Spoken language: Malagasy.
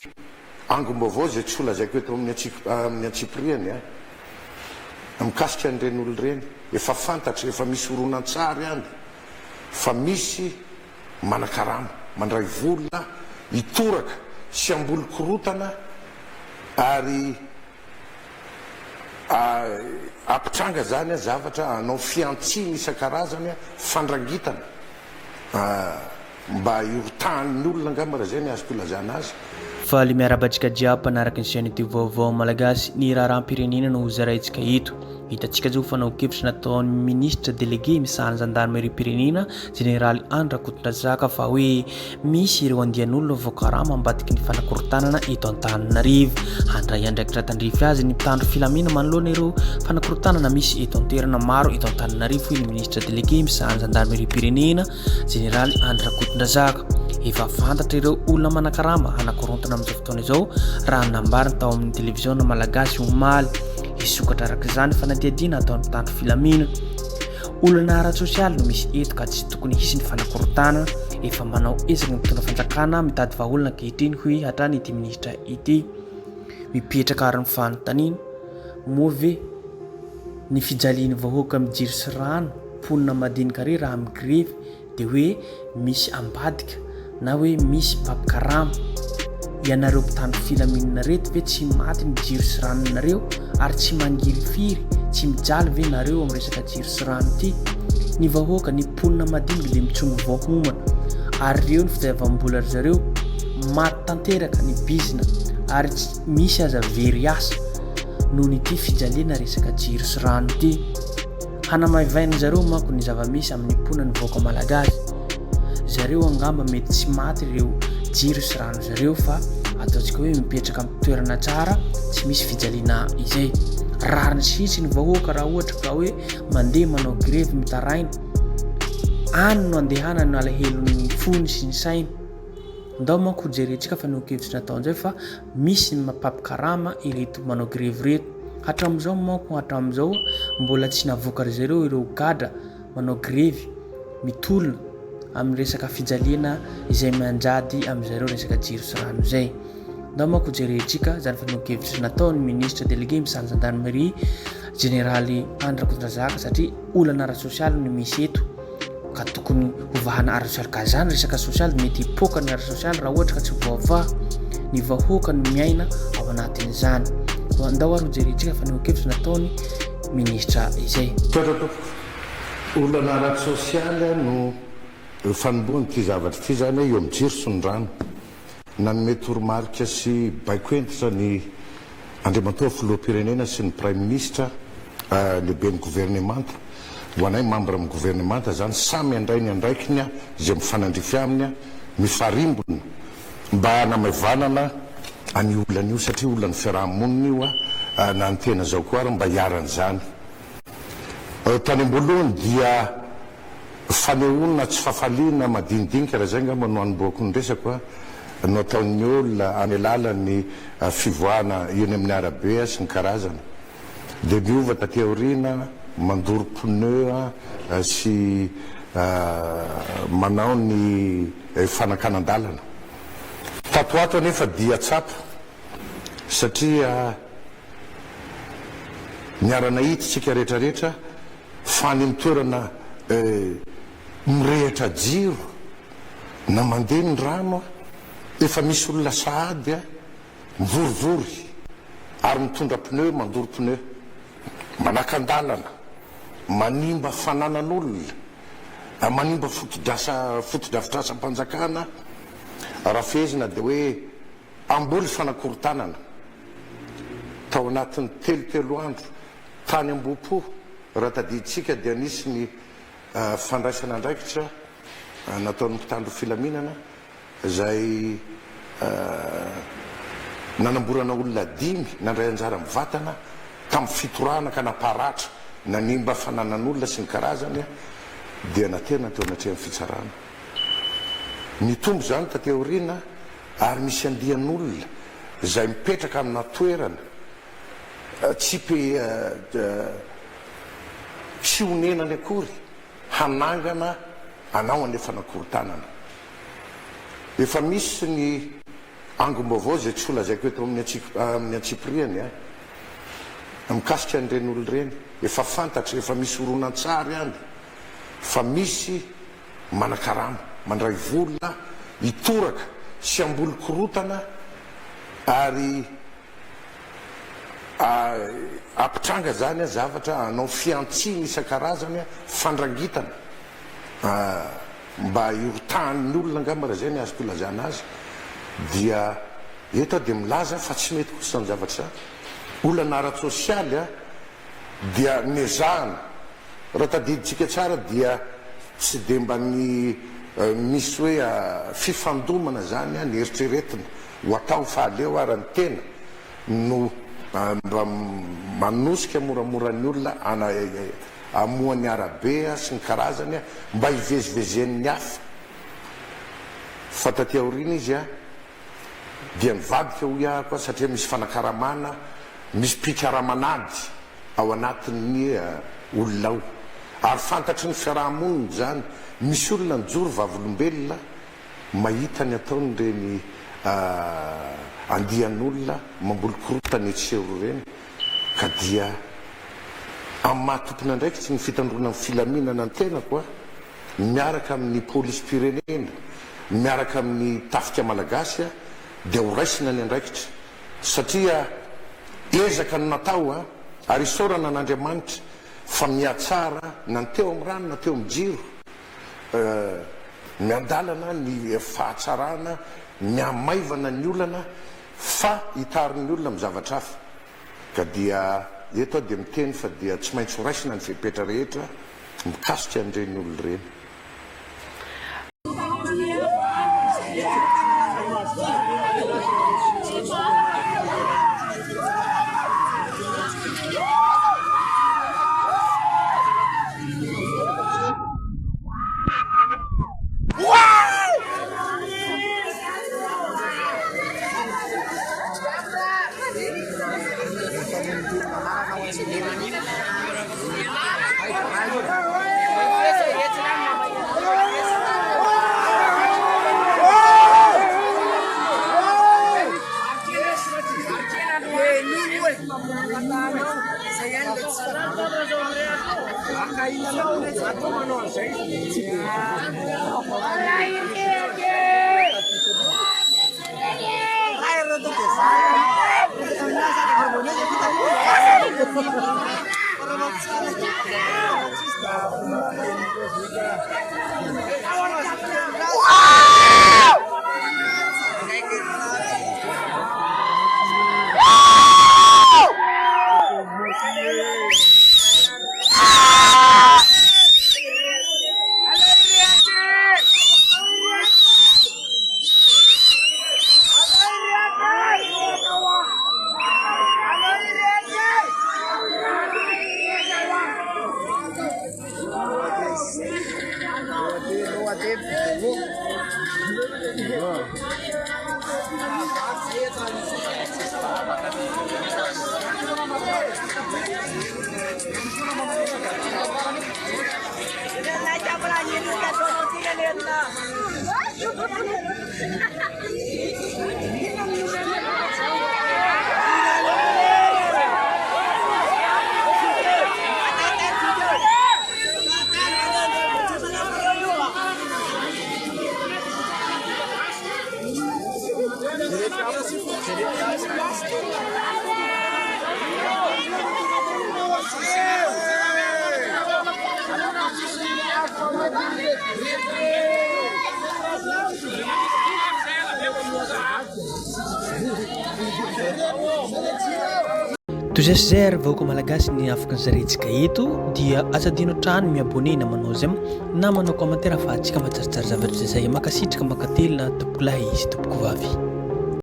Angom-baovao izay tsy holazaiko eto amin'ny amin'ny antsipiriany a! Mikasika an'ireny olona ireny, efa fantatra, efa misy horonantsary any fa misy manakarama, mandray vola hitoraka sy hamboly korotana ary hampitranga izany zavatra, hanao fihantsiana isan-karazany, fandrangitana. Mba hirotahan'ny olona angamba raha izay ny azoko ilazana azy. Faly miarahaba antsika jiaby mpanaraka ny chaîne youtube vaovao malagasy, ny raharaham-pirenena no hozaraintsika eto. Hitantsika zao fanaon-kevitra nataon'ny minisitra delege misahana zandarimeriam-pirenena jeneraly Andry Rakotondrazaka fa hoe misy ireo andian'olona voakarama ambadiky ny fanakorontanana eto Antananarivo. Handray andraikitra tandrify azy ny mpitandro filamina manoloana ireo fanakorontanana misy eto an-toerana maro eto Antananarivo hoy ny minisitra delege misahana zandarimeriam-pirenena Jeneraly Andry Rakotondrazaka. Efa fantatra ireo olona manakarama hanakorontana amin'izao fotoana izao raha nambarany tao amin'ny televiziona malagasy omaly. Hisokatra araka izany fanadihadiana ataon'ny mpitandro filamina. Olana ara-tsosialy no misy eto ka tsy tokony hisy ny fanakorontana. Efa manao ezaka ny mpitondra fanjakana mitady vahaolana ankehitriny hoy hatrany ity minisitra ity. Mipetraka ary ny fanontaniana, moa ve ny fijalian'ny vahoaka mijery sy rano mponina madinika re raha migrevy de hoe misy ambadika na hoe misy mpampikarama? Ianareo mpitandro filaminana reto ve tsy maty ny jiro sy ranonareo ary tsy mangirifiry tsy mijaly ve nareo am resaka jiro sy rano ty? Ny vahoaka, ny mponina madinika de mitsongo vao homana ary reo ny fitadiavam-bola ry zareo maty tanteraka ny bizina ary tsy misy aza very asa noho ny ity fijaliana resaka jiro sy rano ity. Hanamaivainin zareo manko ny zava-misy amin'ny mponina ny vahoaka malagasy. Zareo angamba mety tsy maty ireo jiro sy rano zareo fa ataontsika hoe mipetraka amin'ny toerana tsara tsy misy fijaliana izay. Rariny sy hitsiny ny vahoaka raha ohatra ka hoe mandeha manao grevy mitaraina. Any no andehanany ny alahelon'ny fony sy ny sainy. Ndao manko ho jerentsika fanehoan-kevitra nataon'izay fa misy ny mpampikarama ireto manao grevy ireto. Hatramin'izao manko hatramin'izao mbola tsy navoaka ry zareo ireo gadra manao grevy mitolona amin'ny resaka fijaliana izay mianjady amin'ny zareo resaka jiro sy rano izay. Ndao manko ho jerentsika izany fanehoan-kevitra nataon'ny ministra delege misahana zandarmerie jeneraly Andry Rakotondrazaka satria olana ara-tsosialy no misy eto. ka tokony hovahana ara-sosialy ka zany resaka sosialy mety hipoaka ny ara-sosialy raha ohatra ka tsy voavaha ny vahoaka no miaina ao anatin'izany koa andao ary hojerentsika fanehoan-kevitra nataony ministra izay. Misaotra tompoko. Olana ara-tsosialy no fanombohan'ity zavatra ity izany eo amin'ny jiro sy ny rano. Nanome toromarika sy baiko hentitra ny Andriamatoa Filoham-pirenena sy ny Praiminisitra, lehiben'ny governemanta, ho anay mambra amin'ny governemanta izany, samy handray ny andraikiny izay mifanandrify aminy, mifarimbona mba hanamaivanana an'io olana io satria olan'ny fiaraha-monina io na ny tena izao koa ary mba hiharan'izany. Tany am-boalohany dia Fanehoana tsy fafaliana madinidinika, raha izay angamba no hanombohako ny resako a, no ataon'ny olona amin'ny alalan'ny fivoahana eny amin'ny arabe sy ny karazany. Dia miova taty aoriana, mandoro pneu sy manao ny fanakanan-dalana. Tato ho ato anefa dia tsapa satria niara-nahita isika rehetra rehetra Fa any amin'ny toerana mirehitra jiro na mandeha ny rano efa misy olona sahady mivorivory ary mitondra pneu mandoro pneu, manakan-dalana, manimba fananan'olona, manimba fotodrasa fotodrafitrasam-panjakana, raha fehezina dia hoe hamboly fanakorontanana tao anatin'ny telo telo andro Tany Ambohipo, raha tadidintsika dia nisy ny fandraisana andraikitra nataon'ny mpitandro filaminana izay nanamborana olona dimy nandray anjara mivantana tamin'ny fitorahana ka namparatra, nanimba fananan'olona sy ny karazany dia naterina teo anatrehan'ny fitsarana. Nitombo izany taty aoriana ary misy andian'olona izay mipetraka amina toerana Tsy tsy honenany akory hanangana anao an'ilay fanakorontanana. Efa misy ny. angom-baovao izay tsy holazaiko eto amin'ny antsipiriany mikasika an'ireny olona ireny. Efa fantatra, efa misy horonantsary any fa misy manakarama, mandray vola hitoraka sy hamboly korotana ary hampitranga izany zavatra hanao fihantsiana isan-karazany, fandrangitana mba hirotahan'ny olona angamba raha izay ny azoko ilazana azy, dia eto aho dia milaza fa tsy mety kosa izany zavatra izany. Olana ara-tsosialy dia nezahana, raha tadidintsika tsara dia tsy dia mba ny misy hoe fifandomana izany ny eritreretina ho atao fa aleo ara ny tena no mba manosika moramora ny olona hamoha ny arabe sy ny karazany mba hivezivezen'ny hafa fa taty aoriana izy dia nivadika hoy aho koa satria misy fanakaramana misy mpikaraman'ady ao anatin'ny olona ao ary fantatry ny fiaraha-monina izany misy olona nijoro vavolombelona mahita ny ataon'ireny andian'olona mamboly korontana etsy sy eroa ireny ka dia amin'ny maha tompon'andraikitry ny fitandroana ny filaminana ny tenako aho miaraka amin'ny polisim-pirenena miaraka amin'ny tafika malagasy dia ho raisina ny andraikitra satria ezaka no natao ary isaorana an'Andriamanitra fa mihatsara na ny teo amin'ny rano na teo amin'ny jiro Miandalana ny fahatsarana, mihamaivana ny olana fa hitarin'ny olona amin'ny zavatra hafa. Ka dia eto aho dia miteny fa dia tsy maintsy ho raisina ny fepetra rehetra mikasika an'ireny olona ireny. Toy izay sy izay ary vahoaka malagasy ny afaka zarentsika eto dia aza adino hatrany mi-abonner na manao j'aime na manao commentaire fa antsika mahatsaratsara zavatra izay. Mankasitraka mankatelina tompokolahy sy tompokovavy.